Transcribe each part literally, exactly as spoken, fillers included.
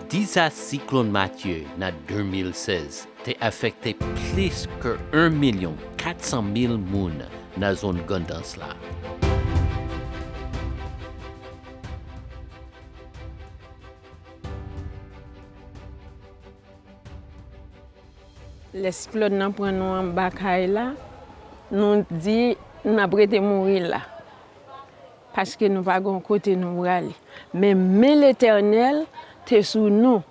Dezas siklòn Matye nan de mil sèz te afekte plis ke yon milyon kat san mil moun nan zòn Grandans la. Lè siklòn nan pran nou anba kay la, nou di n ap rete mouri la, paske nou pa gen kote nou prale. Men men Letènèl te sou nou,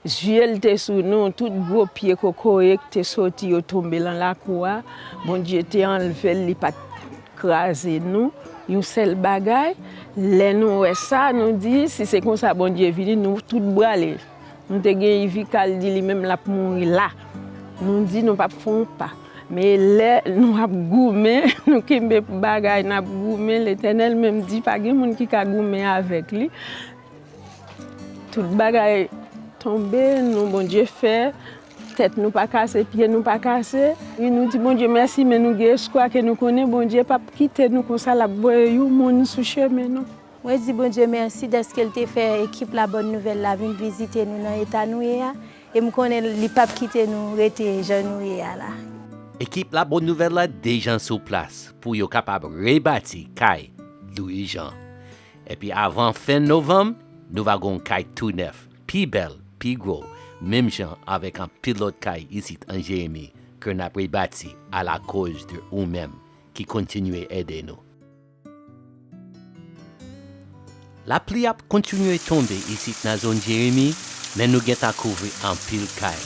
zye l te sou nou, tout gwo pye kokoye k te soti yo tonbe lan lakou a, Bondye te anlve l, li pa t kraze nou, yon sèl bagay, lè nou wè sa, nou di, si se konsa Bondye vini, nou tout prale. Nou te gen Ivica, l di li menm l ap mouri la. Nou di nou p ap fè yon pa. Men lè nou ap goumen, nou kenbe pou bagay, n ap goumen, Letènèl menm di pa gen moun ki ka goumen avèk li. Tout bagay tonbe, nou Bondye fè, tèt nou pa kase, pye nou pa kase. Wi, nou di Bondye mèsi, men nou gen espwa ke nou konnen Bondye p ap kite nou konsa, l ap voye yon moun sou chemen nou. Mwen di Bondye mèsi dèske l te fè ekip La Bonne Nouvelle la vin vizite nou nan eta nou ye a, e m konnen li p ap kite nou rete jan nou ye a la. Ekip La Bonne Nouvelle la deja sou plas pou yo kapab rebati kay Louis Jean. Epi avan fen novanm, nou va gen yon kay tou nèf, pi bèl, pi gwo, menm jan avèk anpil lòt kay isit an Jeremi ke n ap rebati à la cause de ou menm ki kontinye ede nou. Lapli ap kontinye tonbe isit nan zòn Jeremi, men nou gentan kouvri anpil kay.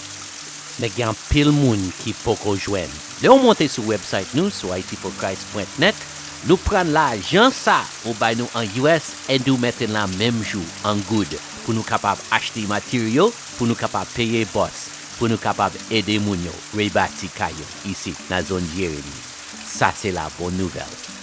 Men gen anpil moun ki poko jwenn. Lè w monte sou website nou, sou haiti for christ pwen nèt, nou pran lajan sa ou bay nou an U S e nou mete l la menm jou an goud pou nou kapab achte materyo, pou nou kapab peye bòs, pou nou kapab ede moun yo rebati kay yo isit nan zòn Jeremi. Sa se la bòn nouvèl.